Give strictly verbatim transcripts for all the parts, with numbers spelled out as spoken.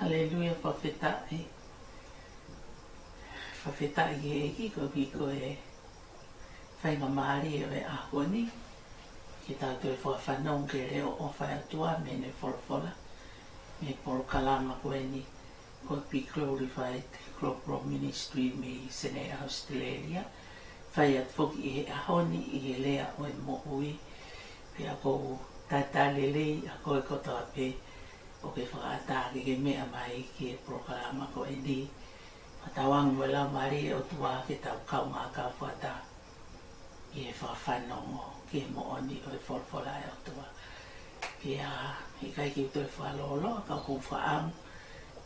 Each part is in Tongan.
Haleluia, fakafetaʻi. Fakafetaʻi ki he ʻEiki koeʻuhi ko e faingamālie ʻo e ʻaho ni ke tau toe fakafanongo ki he leʻo ʻofa ʻa e ʻOtua mei heʻene folofola, mei he polokalama ko eni ko e Be Glorified Global Ministry mei Senē, Australia. Fai atu foki ʻi he ʻaho ni ʻi he lea ʻo e moʻui. Pea ʻoku ou talitali lelei ʻa koe kotoa pē ʻoku ke fakaʻatā ke ke meʻa mai ki he polokalama ko eni. Fakatauange mo e Laumālie ʻo e ʻOtua ke tau kaungā kau fakataha ʻi he fakafanongo ki he moʻoni ʻo e folofola ʻa e ʻOtua. Pea ʻikai ke u toe fakalōloa, ka ʻoku ou fakaʻamu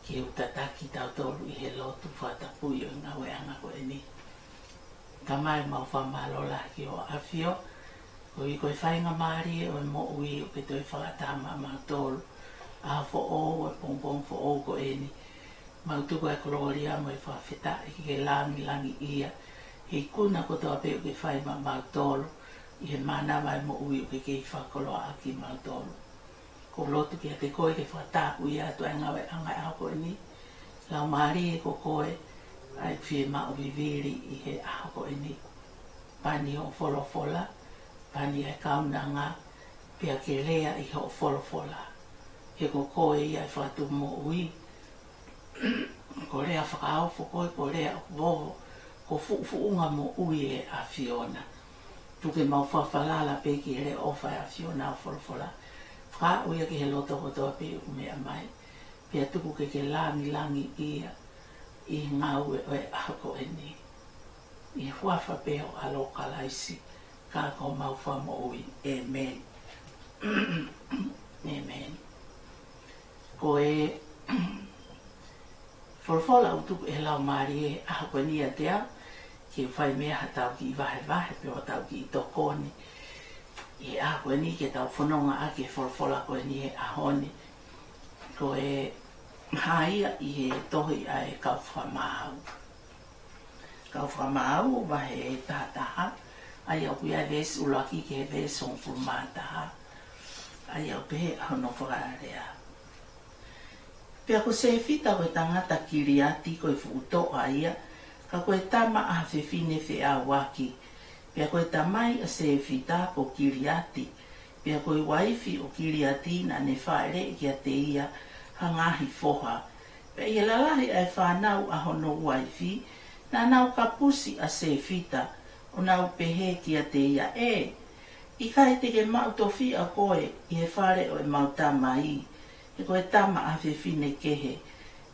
ke u tataki kitautolu ʻi he lotu fakatapui ʻo e ngāueʻanga ko eni. Tamai, mau fakamālō lahi ki hoʻo ʻAfio, koeʻuhi ko e faingamālie ʻo e moʻui ʻoku ke toe fakaʻatā maʻamautolu ʻa e foʻou, ʻa e pongipongi foʻou ko eni. Mau tuku ʻa e kolōlia mo e fakafetaʻi ke ke langilangiʻia he ikuna kotoa pē ʻoku ke fai maʻamautolu ʻi he mānava ʻo e moʻui ʻoku ke kei fakakoloaʻaki kimautolu. ʻOku ou lotu kiate koe ke fakatapui atu ʻa e ngāueʻanga ʻo e ʻaho ko eni. Laumālie, ko koe ʻa e fiemaʻu vivili ʻi he ʻaho ko eni. Pani hoʻo folofola, pani ʻa e kaunanga, pea ke lea ʻi hoʻo folofola. He ko koe ia ʻa e fakatupu moʻui, ko e lea fakaofo koe, ko e lea ʻoku vovo, ko e fuʻufuʻunga moʻui ʻa e ʻAfiona. Tuku ke mau fakafalala pē ki he leʻo ʻofa ʻa e ʻAfiona ʻo folofola. Fakaaʻu ia ki he loto kotoa pē ʻoku meʻa mai. Pea tuku ke ke langilangiʻia ʻi he ngāue ʻo e ʻaho ko eni. ʻI he huafa pē ʻo ho ʻAlo Kalaisi, ka ko homau Fakamoʻui. ʻĒmeni. ʻĒmeni. Ko e folofola ʻoku tuku ʻe he Laumālie he ʻaho ko eni kiate au, ke fai mei ai haʻatau kiʻi vahevahe, pe ko ʻetau kiʻi tokoni ʻi he ʻaho ko eni ke tau fononga ʻaki e folofola ko eni he ʻaho ni. Ko e hā ia ʻi he tohi ʻa e Kau Fakamaau. Kau Fakamaau vahe tahataha, ʻa ia ʻoku ʻi ai e veesi ʻuluaki ki he veesi hongofulu mā taha, ʻa ia ʻoku pehē ʻa hono fakalea. Pea ko Sefita ko e tangata Kiliati, ko e fuʻu toʻa ia, ka ko e tama ʻa ha fefine feʻauaki. Pea ko e tamai ʻa Sefita ko Kiliati, pea ko e uaifi ʻo Kiliati naʻa ne fāʻeleʻi kiate ia ha ngaahi foha. Pea ʻi he lalahi ʻa e fānau ʻa hono uaifi, naʻa nau kapusi ʻa Sefita, ʻo nau pehē kiate ia, ʻE, ʻikai te ke maʻu tofiʻa koe ʻi he fale ʻo ʻemau tamai, he ko e tama ʻa ha fefine kehe.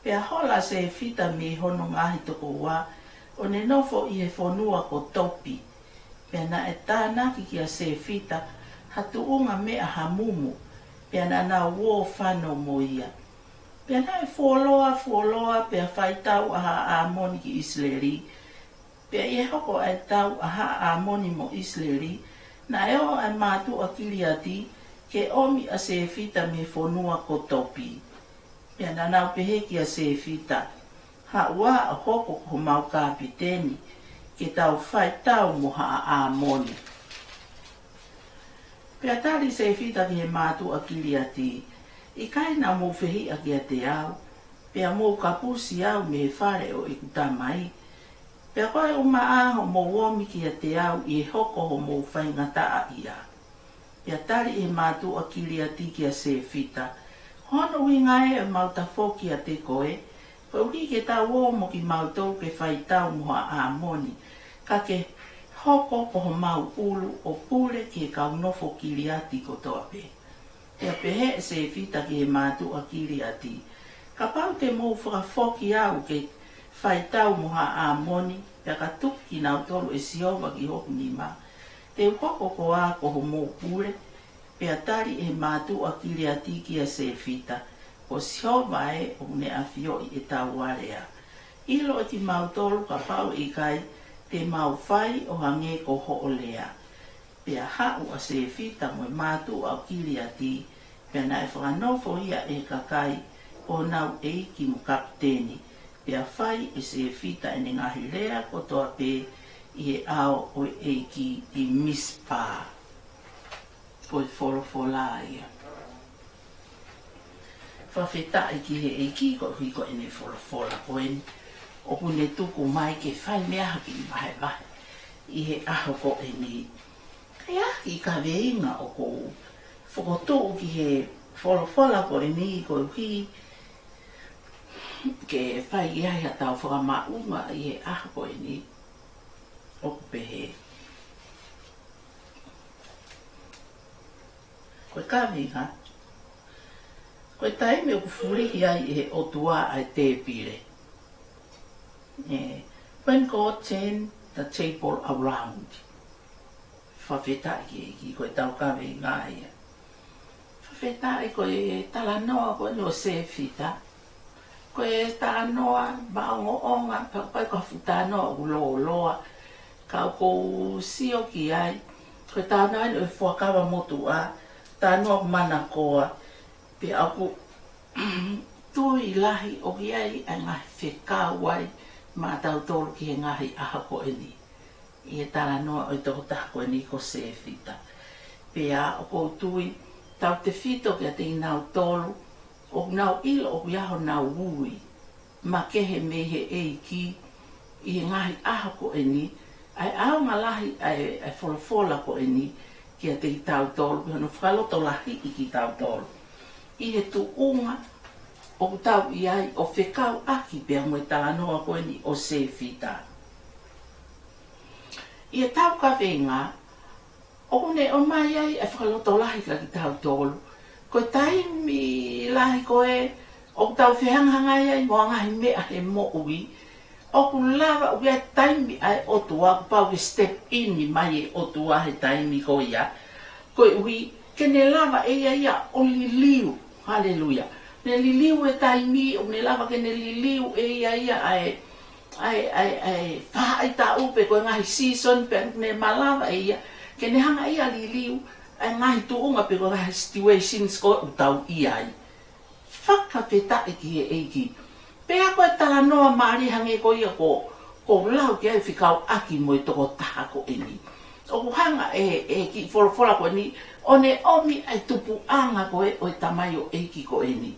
Pea hola ʻa Sefita mei hono ngaahi tokoua, ʻo ne nofo ʻi he fonua ko Topi. Pea naʻe tānaki kia Sefita ha tuʻunga meʻa hamumu, pea naʻa nau ō fano mo ia. Pea naʻe fuoloa, fuoloa, pea faitau ʻa haʻa ʻĀmoni ki ʻIsileli. Pea ʻi he hoko ʻa e tau ʻa haʻa ʻĀmoni mo ʻIsileli, naʻe ō ʻa e mātuʻa Kiliati ke ʻomi ʻa Sefita mei he fonua ko Topi. Pea naʻa nau pehē kia Sefita, Haʻu ā ʻo hoko ko homau kapiteni, ke tau faitau mo haʻa ʻĀmoni. Pea tali Sefita ki he mātuʻa Kiliati, ʻIkai naʻa mou fehiʻa kiate au, pea mou kapusi au mei he fale ʻo ʻeku tamai? Pea ko e ʻumaʻā hoʻomou ō mai kiate au ʻi he hoko hoʻomou faingataʻaʻia. Pea tali ʻe he mātuʻa Kiliati kia Sefita, Ko hono ʻuhinga ē ʻemau tafoki kiate koe, koeʻuhi ke tau ō mo kimautolu ke faitau mo haʻa ʻĀmoni, ka ke hoko ko homau ʻulu ʻo pule ki he kau nofo Kiliati kotoa pē. Pea pehē ʻe Sefita ki he mātuʻa Kiliati, Kapau te mou fakafoki au ke faitau mo haʻa ʻĀmoni, pea ka tuku kinautolu ʻe Sihova ki hoku nima, te u hoko koā ko homou pule? Pea tali ʻe he mātuʻa Kiliati kia Sefita, Ko Sihova ē ʻoku ne ʻafioʻi ʻetau alea. ʻIloʻi kimautolu kapau ʻe ʻikai, te mau fai ʻo hangē ko hoʻo lea. Pea haʻu ʻa Sefita mo e mātuʻa ʻo Kiliati, pea naʻe fakanofo ia ʻe he kakai ko honau ʻeiki mo kapiteni, pea fai ʻe Sefita ʻene ngaahi lea kotoa pē ʻi he ʻao ʻo e ʻEiki ʻi Misipa. Ko e folofola ia. Fakafetaʻi ki he ʻEiki koeʻuhi ko ʻene folofola ko eni ʻoku ne tuku mai ke fai mei ai ha kiʻi vahevahe ʻi he ʻaho ko eni. Ka ʻi ai ha kiʻi kaveinga ʻoku ou fokotuʻu ki he folofola ko eni koeʻuhi ke fai ai haʻatau fakamaʻunga ʻi he ʻaho ko eni, ʻoku pehē. Ko e kaveinga, ko e taimi ʻoku fulihi ai ʻe he ʻOtua ʻa e tēpile. Ē, when God turn the table around. Fakafetaʻi ki he ʻEiki, ko ʻetau kaveinga ia. Fakafetaʻi, ko e talanoa ko eni ʻo Sefita. Ko e talanoa maʻongoʻonga, pea ʻikai ko ha fuʻu talanoa ʻoku lōloa. Ka ʻoku ou sio ki ai, ko e talanoa eni ʻo e fuakava motuʻa, talanoa manakoa, pea ʻoku tui lahi ʻoku ʻi ai ʻa e ngaahi fekau ai maʻatautolu ki he ngaahi ʻaho ko eni. ʻI he talanoa ʻo e tokotaha ko eni ko Sefita. Pea ʻoku ou tui, tautefito kiate kinautolu, ʻoku nau ʻilo ʻoku ʻi ai honau ui makehe mei he ʻEiki ʻi he ngaahi ʻaho ko eni, ʻa e ʻaonga lahi ʻa e, ʻa e folofola ko eni kiate kitautolu, ki hono fakalotolahiʻi kitautolu ʻi he tuʻunga ʻoku tau ʻi ai ʻo fekauʻaki pea mo e talanoa ko eni ʻo Sefita. ʻI heʻetau kaveinga, ʻoku ne ʻomai ai ʻa e fakalotolahi kiate kitautolu. Ko e taimi lahi ko ē ʻoku tau fehangahangai ai mo e ngaahi meʻa he moʻui, ʻoku lava ʻoku ʻi ai e taimi ʻa e ʻOtua, ʻoku pau ke step in mai e ʻOtua he taimi ko ia. Koeʻuhi ke ne lava ʻe ia ia ʻo liliu. Haleluia. Ne liliu e taimi, ʻoku ne lava ke ne liliu ʻe ia ia ʻa e ʻa e, ʻa e, ʻa e faʻahitaʻu pe ko e ngaahi season pē ne malava ʻe ia ke ne hanga ia ʻo liliu ʻa e ngaahi tuʻunga pe ko e ngaahi situations ko ē ʻoku tau ʻi ai. Fakafetaʻi ki he ʻEiki. Pea ko e talanoa mālie hangē ko ia ko, ʻoku ou lau ki ai fekauʻaki mo e tokotaha ko eni. ʻOku hanga ʻe, ʻe he kiʻi folofola ko eni ʻo ne ʻomi ʻa e tupuʻanga ko ē ʻo e tamaioʻeiki ko eni.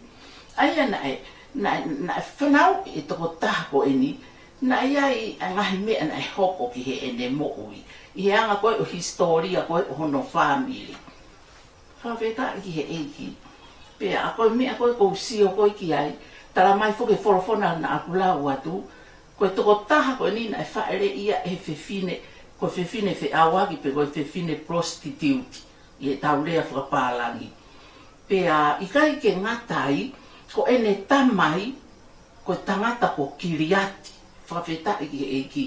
ʻA ia naʻe, naʻe, naʻe fanauʻi e tokotaha ko eni, naʻe ʻi ai ʻa e ngaahi meʻa naʻe hoko ki heʻene moʻui ʻi he anga ko ē ʻo e hisitōlia ko ē ʻo hono fāmili. Fakafetaʻi ki he ʻEiki. Pea ko e meʻa ko ē ʻoku ou sio ko ē ki ai, talamai foki he folofola naʻa ku lau atu, ko e tokotaha ko eni naʻe fāʻeleʻi ia ʻe he fefine, ko e fefine feʻauaki pe ko e fefine prostitute ʻi heʻetau lea fakapālangi. Pea ʻikai ke ngata ai, ko ʻene tamai, ko e tangata ko Kiliati. Fakafetaʻi ki he ʻEiki.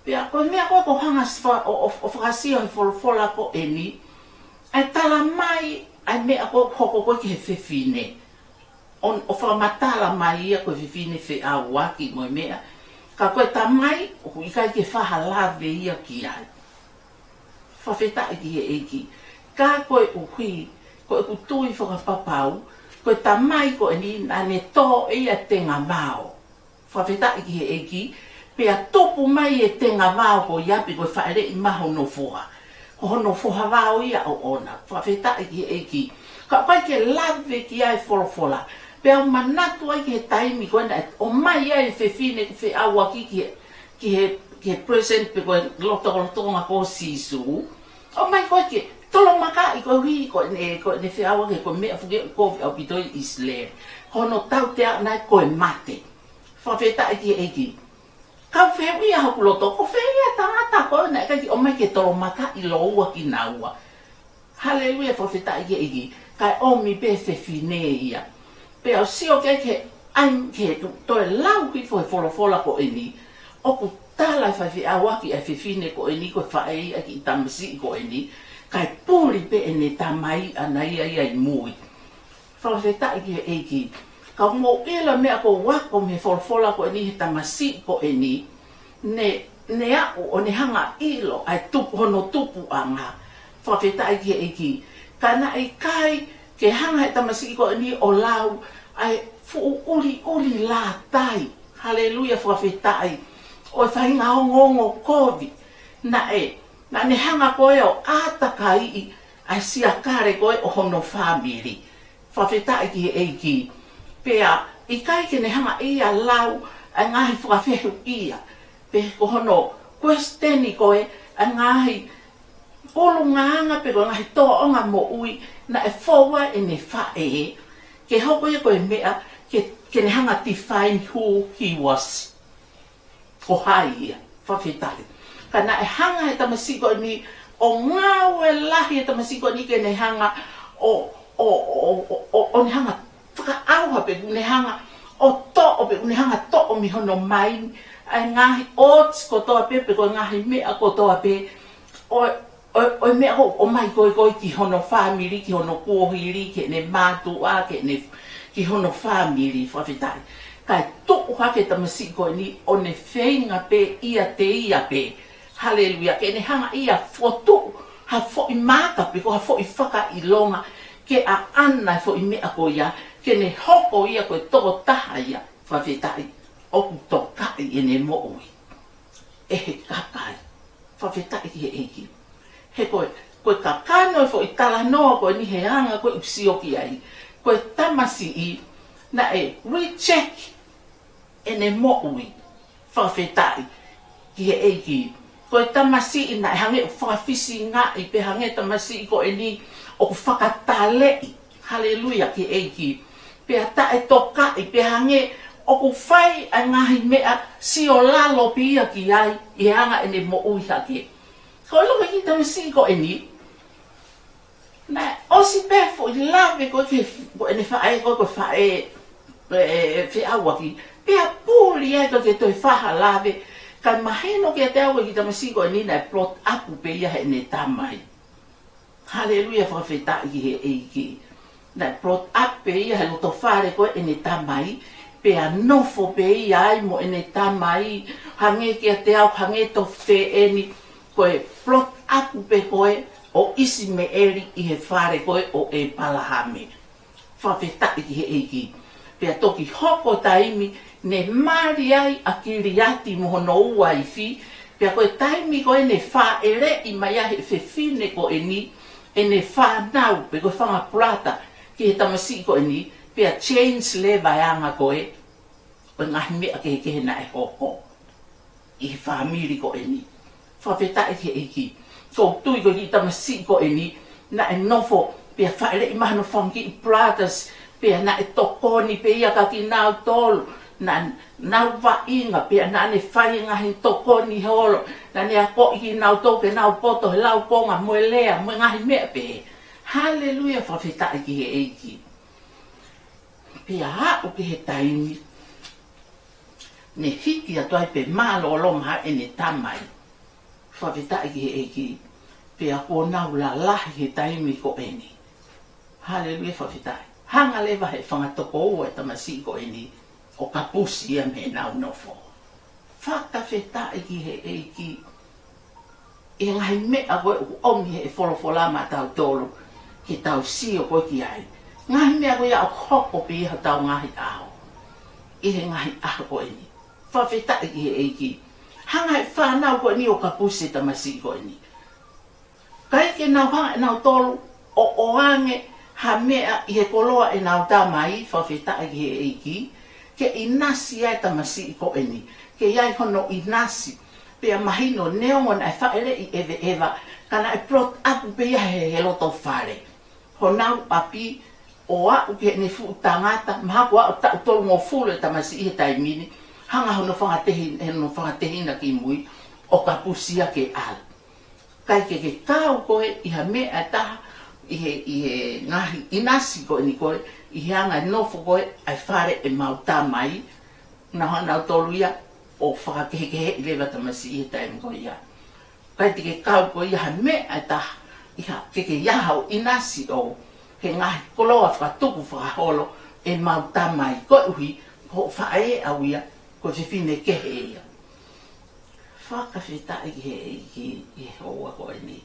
Pea ko e meʻa ko ē ʻoku ou hanga ʻo fa-, ʻo, ʻo, ʻo fakasio he folofola ko eni, ʻa e talamai ʻa e meʻa ko ē ʻoku hoko ko ē ki he fefine. ʻO, ʻo fakamatala mai ia ko e fefine feʻauaki mo e meʻa. Ka ko e tamai, ʻoku ʻikai ke fai ha lave ia ki ai. Fakafetaʻi ki he ʻEiki. Ka koeʻuhi, ko ʻeku tui fakapapau, ko e tamai ko eni naʻa ne tō ʻe ia e tenga vao. Fakafetaʻi ki he ʻEiki, pea tupu mai e tenga vao ko ia pe ko e fāʻeleʻi mai hono foha. Ko hono foha vao ia ʻoʻona. Fakafetaʻi ki he ʻEiki. Ka ʻoku ʻikai ke lave ki ai e folofola. Pea u manatu ai ki he taimi ko ē naʻe ʻomai ai e fefine feʻauaki ki he, ki he, ki he presence pe ko e lotolotonga ko ē ʻo Sīsū. ʻOmai ko ē ke tolomakaʻi koeʻuhi ko ʻene, ko ʻene feʻauaki ko e meʻa fuke ko ʻaupito ʻi ʻIsileli. Ko hono tautea naʻe ko e mate. Fakafetaʻi ki he ʻEiki. Kau fehuʻia hoku loto, ko fē ia e tangata ko ē naʻe ʻikai ke ʻomai ke tolomakaʻi lōua kinaua. Haleluia, fakafetaʻi ki he ʻEiki. Kae ʻomi pē fefine ia. Pea u sio ki ai ke, ʻai ke toe lau hifo he folofola ko eni. ʻOku tala e faifeʻauaki ʻa e fefine ko eni ko e faʻē ia ʻa e kiʻi tamasiʻi ko eni. Kae puli pē ʻene tamai ʻana ia ia ʻi mui. Fakafetaʻi ki he ʻEiki. Ka ʻoku mou ʻilo e meʻa ʻoku ou ako mei he folofola ko eni he tamasiʻi ko eni. Ne, ne aʻu ʻo ne hanga ʻilo ʻa e tupu, hono tupuʻanga. Fakafetaʻi ki he ʻEiki. Ka naʻe ʻikai ke hanga he tamasiʻi ko eni ʻo lau ʻa e fuʻu ʻuliʻuli lātai. Haleluia, fakafetaʻi. ʻO e faʻahinga ongoongo kovi. Naʻe, naʻa ne hanga ko ē ʻo ʻātakaiʻi ʻa e siakale ko ē ʻo hono fāmili. Fakafetaʻi ki he ʻEiki. Pea ʻikai ke ne hanga ia ʻo lau ʻa e ngaahi fakafehuʻia, pe ko hono kuesiteni ko ē ʻa e ngaahi ʻulungaanga pe ko e ngaahi tōʻonga moʻui naʻe fou ai ʻene faʻē, ke hoko ia ko e meʻa ke, ke ne hanga ʻo define who he was. Ko hai ia, fakafetaʻi. Ka naʻe hanga he tamasiʻi ko eni ʻo ngāue lahi he tamasiʻi ko eni ke ne hanga ʻo, ʻo, ʻo, ʻo, ʻo, ʻo ne hanga ʻo fakaʻauha pe ʻoku ne hanga ʻo toʻo pe ʻoku ne hanga ʻo toʻo mei hono maini ʻa e ngaahi ʻosi kotoa pē, pe ko e ngaahi meʻa kotoa pē ʻo, ʻo, ʻo e meʻa ko ē ʻoku ʻomai ko ē ko ē ki hono fāmili, ki hono kuohili, ki heʻene mātuʻa, ki heʻene, ki hono fāmili, fakafetaʻi. Kae tuʻu hake tamasiʻi ko eni ʻo ne feinga pē ʻiate ia pē. Haleluia. Ke ne hanga ia ʻo fokotuʻu ha foʻi maaka pe ko ha foʻi fakaʻilonga ke ʻaʻana e foʻi meʻa ko ia, ke ne hoko ia ko e tokotaha ia, fakafetaʻi, ʻoku tokaʻi ʻene moʻui ʻe he kakai. Fakafetaʻi ki he ʻEiki. He ko e, ko e kakano e foʻi talanoa ko eni he anga ko ē ʻoku sio ki ai, ko e tamasiʻi naʻe reject ʻene moʻui. Fakafetaʻi ki he ʻEiki. Ko e tamasiʻi naʻe hangē ʻoku fakafisingaʻi pe hangē tamasiʻi ko eni ʻoku fakataleʻi. Haleluia ki he ʻEiki. Pea taʻetokaʻi pe hangē ʻoku fai ʻa e ngaahi meʻa siolalo pē ia ki ai ʻi he anga ʻene moʻui hake. Ko e loka ki he tamasiʻi ko eni, naʻe ʻosi pē foʻi lave ko ē ki he, ko ʻene faʻē ko ē, ko e faʻē, e, feʻauaki. Pea puli ai ko ē ke toe fai ha lave, kae mahino kiate au ko e kiʻi tamasiʻi ko eni naʻe brought up pē ia heʻene tamai. Haleluia, fakafetaʻi ki he ʻEiki. Naʻe brought up pē ia he loto fale ko ē ʻene tamai, pea nofo pē ia ai mo ʻene tamai, hangē kiate au, hangē tofu teʻeni, ko e brought up pē ko ē ʻo ʻIsimeʻeli ʻi he fale ko ē ʻo ʻĒpalahame. Fakafetaʻi ki he ʻEiki. Pea toki hoko taimi ne mali ai ʻa Kiliati mo hono uaifi, pea ko e taimi ko ē ne fāʻeleʻi mai ai he fefine ko eni ʻene fānau pe ko e fanga brother ki he tamasiʻi ko eni, pea change leva e anga ko ē ʻo e ngaahi meʻa kehekehe naʻe hoko ʻi he fāmili ko eni. Fakafetaʻi ki he ʻEiki. Ko u tui ko e kiʻi tamasiʻi ko eni naʻe nofo pea fāʻeleʻi mai hono fanga kiʻi brothers, pea naʻe tokoni pē ia kia kinautolu. Naʻa nau vaʻinga pea naʻa ne fai e ngaahi tokoni holo. Naʻa ne akoʻi kinautolu ke nau poto he laukonga mo e lea mo e ngaahi meʻa pehē. Haleluia, fakafetaʻi ki he ʻEiki. Pea aʻu ki he taimi ne hiki atu ai pē mālōlō mai ʻene tamai. Fakafetaʻi ki he ʻEiki. Pea kuo nau lalahi he taimi ko eni. Haleluia, fakafetaʻi. Hanga leva he fanga tokoua e tamasiʻi ko eni ʻo kapusi ia mei heʻenau nofo. Fakafetaʻi ki he ʻEiki. ʻI he ngaahi meʻa ko ē ʻoku ʻomi he folofola maʻatautolu ke tau sio ko ē ki ai. Ngaahi meʻa ko ia ʻoku hoko pē ʻi hotau ngaahi ʻaho. ʻI he ngaahi ʻaho ko eni. Fakafetaʻi ki he ʻEiki. Hanga he fānau ko eni ʻo kapusi e tamasiʻi ko eni. ʻIkai ke nau hanga ʻe nautolu ʻo ʻoange ha meʻa ʻi he koloa ʻenau tamai, fakafetaʻi ki he ʻEiki, ke ʻinasi ai e tamasiʻi ko eni, ke ʻi ai hono ʻinasi. Pea mahino neongo naʻe fāʻeleʻi ʻeveʻeva, ka naʻe brought up pē ia he, he loto fale. Honau ʻapi ʻo aʻu ki heʻene fuʻu tangata, mahalo kuo aʻu taʻu tolungofulu e tamasiʻi he taimi ni, hanga hono fanga tehi-, hono fanga tehina ki mui, ʻo kapusi ia ke ʻalu. ʻIkai ke ke kau koe ʻi ha meʻa ʻe taha, ʻi he, ʻi he ngaahi ʻinasi ko eni ko ē, ʻi he anga e nofo ko ē ʻa e fale ʻemau tamai, naʻa nautolu ia ʻo fakakehekeheʻi leva tamasiʻi he taimi ko ia. ʻIkai te ke kau koe ʻi ha meʻa ʻe taha, ʻi ha, ke ke ʻi ai haʻo ʻinasi ʻo, he ngaahi koloa fakatupu fakaholo ʻemau tamai, koeʻuhi ko hoʻo faʻē ʻaʻau ia, ko e fefine kehe ia. Fakafetaʻi ki he ʻEiki ʻi he houa ko eni.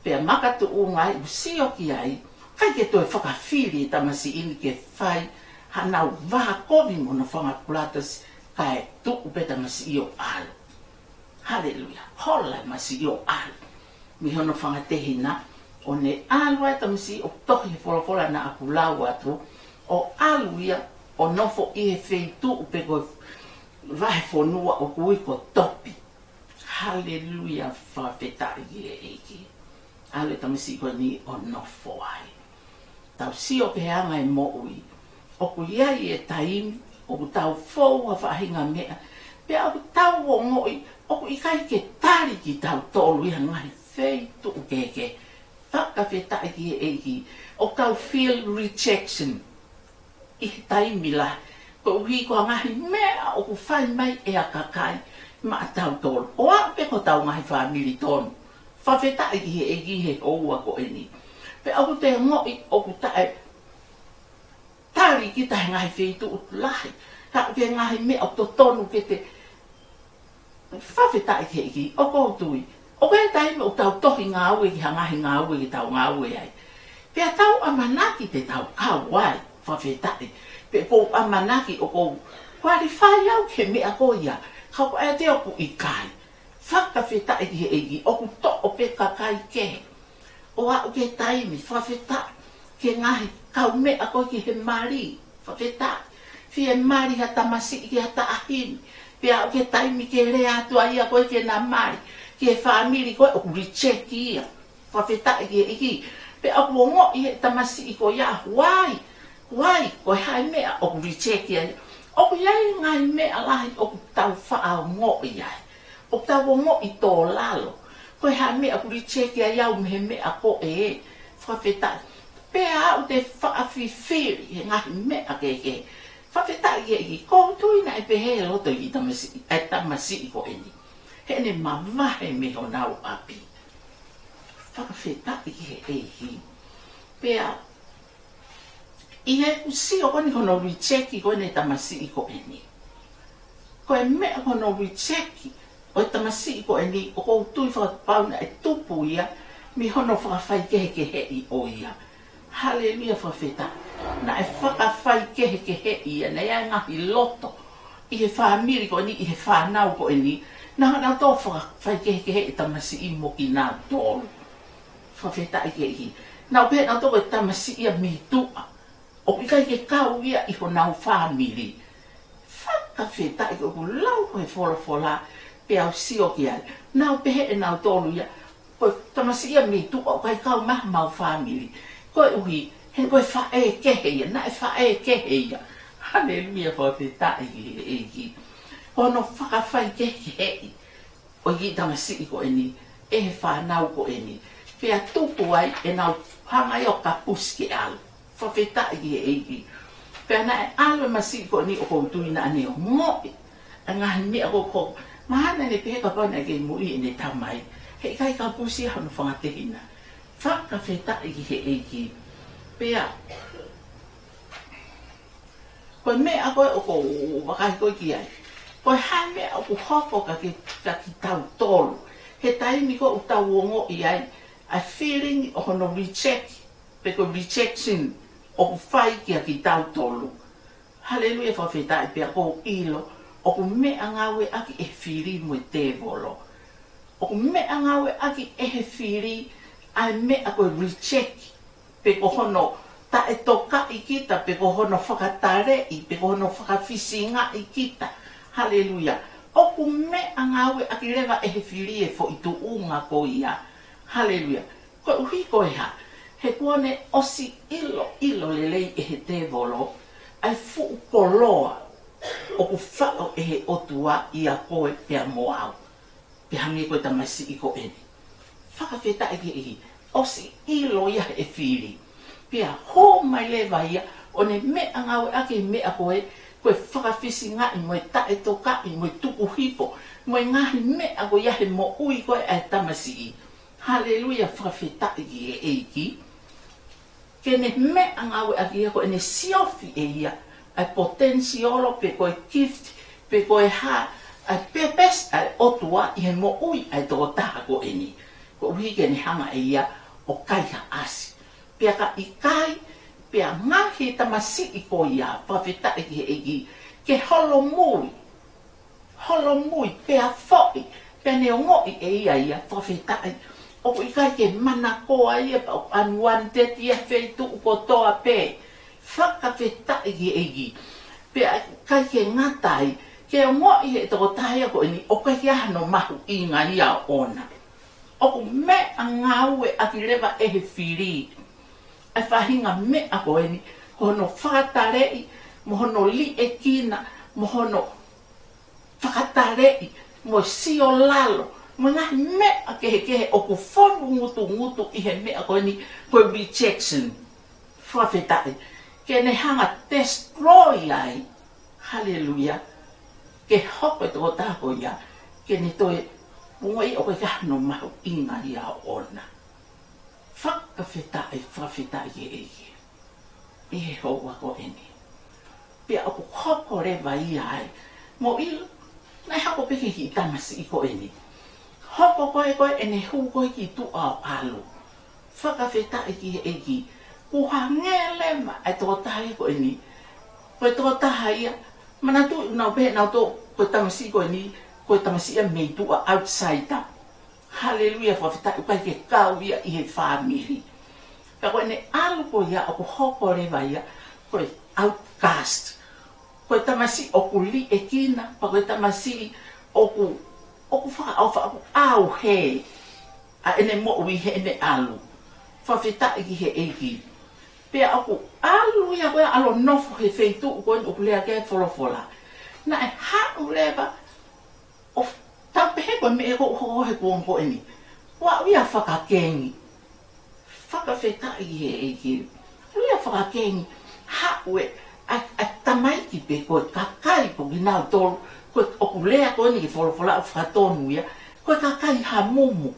Pea makatuʻunga ai ʻoku sio ki ai, ʻikai ke toe fakafili e tamasiʻi ni ke fai hanau vā kovi mo hono fanga brothers, kae tuʻu pē tamasiʻi ʻo ʻalu. Haleluia. Hola e tamasiʻi ʻo ʻalu mei hono fanga tehina, ʻo ʻo ne ʻalu ai e tamasiʻi ʻo tohi he folofola naʻa ku lau atu, ʻo ʻalu ia ʻo nofo ʻi he feituʻu pe ko e vahefonua ʻoku ui ko Topi. Haleluia, fakafetaʻi ki he ʻEiki. ʻAlu e tamasiʻi ko eni ʻo nofo ai. Tau sio ki he anga e moʻui. ʻOku ʻi ai e taimi ʻoku tau fou ha faʻahinga meʻa, pea ʻoku tau ongoʻi ʻoku ʻikai ke tali kitautolu ʻi ha ngaahi feituʻu kehekehe. Fakafetaʻi ki he ʻEiki. ʻOku tau feel rejection ʻi he taimi lahi, koeʻuhi ko e ngaahi meʻa ʻoku fai mai ʻe ha kakai maʻatautolu, ʻo aʻu pē ki hotau ngaahi fāmili tonu. Fakafetaʻi ki he ʻEiki he houa ko eni. Pea ʻoku te ongoʻi ʻoku taʻe tali kita he ngaahi feituʻu lahi. Ka ʻoku ʻi ai e ngaahi meʻa ʻoku totonu ke te Fakafetaʻi ki he ʻEiki, ʻoku ou tui. ʻOku ʻi ai e taimi ʻoku tau tohi ngāue ki ha ngaahi ngāue ke tau ngāue ai. Pea tau ʻamanaki te tau kau ai, fakafetaʻi. Pe ʻoku ou ʻamanaki ʻoku ou qualify au ki he meʻa ko ia. Ka ʻoku ʻiate au ʻoku ʻikai. Fakafetaʻi ki he ʻEiki, ʻoku toʻo pē kakai kehe. ʻO aʻu ki he taimi, fakafetaʻi, ki he ngaahi kaumeʻa ko ē ki he mali, fakafetaʻi. Fie mali ha tamasiʻi ki ha taʻahine, pea aʻu ki he taimi ke lea atu ai ia ko ē ke na mali ki he fāmili ko ē ʻoku reject ia. Fakafetaʻi ki he ʻEiki. Pea ʻoku ongoʻi ʻe he tamasiʻi ko ia, why? Why? Ko e hā e meʻa ʻoku reject ai? ʻOku ʻi ai e ngaahi meʻa lahi ʻoku tau faʻa ongoʻi ai. ʻOku tau ongoʻi tō lalo. Ko e hā e meʻa ʻoku reject ai au mei he meʻa ko ē? Fakafetaʻi. Pea aʻu te faʻa fifili he ngaahi meʻa kehekehe. Fakafetaʻi ki he ʻEiki, ʻoku ou tui naʻe pehē e loto ʻi he tamasiʻi, e tamasiʻi ko eni. Heʻene mavahe mei honau ʻapi. Fakafetaʻi ki he ʻEiki. Pea ʻi heʻeku sio ko eni ki hono reject ko eni e tamasiʻi ko eni. Ko e meʻa ko hono reject ʻo e tamasiʻi ko eni, ʻoku ou tui fakapapau naʻe tupu ia mei hono fakafaikehekeheʻi ʻo ia. Haleluia, fakafetaʻi. Naʻe fakafaikehekeheʻi ia, naʻe ʻi ai e ngaahi loto ʻi he fāmili ko eni, ʻi he fānau ko eni, naʻa nau toe fakafaikehekeheʻi e tamasiʻi mo kinautolu. Fakafetaʻi ki he ʻEiki. Nau pehē nautolu ko e tamasiʻi ia mei tuʻa, ʻoku ʻikai ke kau ia ʻi honau fāmili. Fakafetaʻi, ko ʻeku lau ko ē e folofola, pea u sio ki ai. Nau pehē ʻe nautolu ia, ko e tamasiʻi ia mei tuʻa ʻoku ʻikai kau mai homau fāmili. Koeʻuhi he ko e faʻē kehe ia, naʻe faʻē kehe ia. Haleluia, fakafetaʻi ki he ʻEiki. Ko hono fakafaikehekeheʻi ʻo e kiʻi tamasiʻi ko eni ʻe he fānau ko eni. Pea tuku ai ʻenau hanga ia ʻo kapusi ke ʻalu. Fakafetaʻi ki he ʻEiki. Pea naʻe ʻalu e masiʻi ko eni, ʻoku ou tui naʻa ne ongoʻi e ngaahi meʻa ko ē, ko e mahalo naʻa ne pehē kapau naʻe kei muiʻi ʻene tamai, heʻikai kapusi ia hono fanga tehina. Fakafetaʻi ki he ʻEiki. Pea ko e meʻa ko ē ʻoku ou vakai ko ē ki ai, ko e hā e meʻa ʻoku hoko kia ki, kia kitautolu he taimi ko ē ʻoku tau ongoʻi ai ʻa e feeling ʻo hono reject, pe ko e rejection ʻoku fai kia kitautolu. Haleluia, fakafetaʻi. Pea ʻoku ou ʻilo ʻoku meʻangāueʻaki ʻe he fili mo e tēvolo. ʻOku meʻangāueʻaki ʻe he fili ʻa e meʻa ko e reject, pe ko hono taʻetokaʻi kita, pe ko hono fakataleʻi, pe ko hono fakafisingaʻi kita. Haleluia. ʻOku meʻangāueʻaki leva ʻe he fili e foʻi tuʻunga ko ia. Haleluia. Koeʻuhi ko e hā? He kuo ne ʻosi ʻiloʻilo lelei ʻe he tēvolo ʻa e fuʻu koloa ʻoku faʻo ʻe he ʻOtua ʻia koe pea mo au. Pea hangē ko e tamasiʻi ko eni. Fakafetaʻi ki he ʻEiki. ʻOsi ʻilo ia ʻe he fili. Pea hō mai leva ia ʻo ne meʻangāueʻaki e meʻa ko ē, ko e fakafisingaʻi mo e taʻetokaʻi mo e tukuhifo mo e ngaahi meʻa ko ia he moʻui ko ē ʻa e tamasiʻi. Haleluia, fakafetaʻi ki he ʻEiki. Ke ne meʻangāueʻaki ia ko ʻene siofi ʻe ia ʻa e potential pe ko e gift pe ko e hā, ʻa e purpose ʻa e ʻOtua ʻi he moʻui ʻa e tokotaha ko eni. Koeʻuhi ke ne hanga ʻe ia ʻo kaihaʻasi. Pea ka ʻikai, pea ngaohi e tamasiʻi ko ia, fakafetaʻi ki he ʻEiki, ke holomui. Holomui, pea foʻi, pea ne ongoʻi ʻe ia ia, fakafetaʻi, ʻOku ʻikai ke manakoa ia pea ʻoku unwanted ia he feituʻu kotoa pē. Fakafetaʻi ki he ʻEiki. Pea ʻikai ke ngata ai, ke ongoʻi ʻe he tokotaha ia ko eni ʻoku ʻikai ke ʻi ai hano mahuʻinga ia ʻoʻona. ʻOku meʻangāueʻaki leva ʻe he fili ʻa e faʻahinga meʻa ko eni, ko hono fakataleʻi, mo hono liʻekina, mo hono fakataleʻi, mo e siolalo, mo e ngaahi meʻa kehekehe ʻoku fonu ngutungutu ʻi he meʻa ko eni, ko e rejection. Fakafetaʻi. Ke ne hanga destroy ai. Haleluia. Ke hoko e tokotaha ko ia, ke ne toe ongoʻi ʻoku ʻikai ke ʻi ai hano mahuʻinga ia ʻoʻona. Fakafetaʻi, fakafetaʻi ki he ʻEiki ʻi he houa ko eni. Pea ʻoku hoko leva ia ai. Mou ʻilo, naʻe hoko pē ki he kiʻi tamasiʻi ko eni. Hoko ko ē ko ē ʻene hū ko ē ki tuʻa ʻo ʻalu. Fakafetaʻi ki he ʻEiki. Kuo hangē leva e tokotaha ia ko eni. Ko e tokotaha ia, manatuʻi naʻa nau pehē nautolu ko e tamasiʻi ko eni, ko e tamasiʻi ia mei tuʻa, outsider. Haleluia, fakafetaʻi, ʻoku ʻikai ke kau ia ʻi he fāmili. Ka ko ʻene ʻalu ko ia ʻoku hoko leva ia ko e outcast. Ko e tamasiʻi ʻoku liʻekina, pea ko e tamasiʻi ʻoku, ʻoku fakaʻofa, ʻoku ʻauhē ʻa ʻene moʻui heʻene ʻalu. Fakafetaʻi ki he ʻEiki. Pea ʻoku ʻalu ia ko ia ʻalu ʻo nofo he feituʻu ko eni ʻoku lea ki ai e folofola. Naʻe haʻu leva ʻo tau pehē ko e meʻa ko ē ʻoku hoko he kuonga ko eni. Kuo aʻu ia ʻo fakakengi. Fakafetaʻi ki he ʻEiki. Aʻu ia ʻo fakakengi. Haʻu e, ʻa, ʻa e tamaiki pe ko e kakai pē kinautolu, ko e ʻoku lea ko eni ki he folofola ʻoku fakatonu ia, ko e kakai hamumu.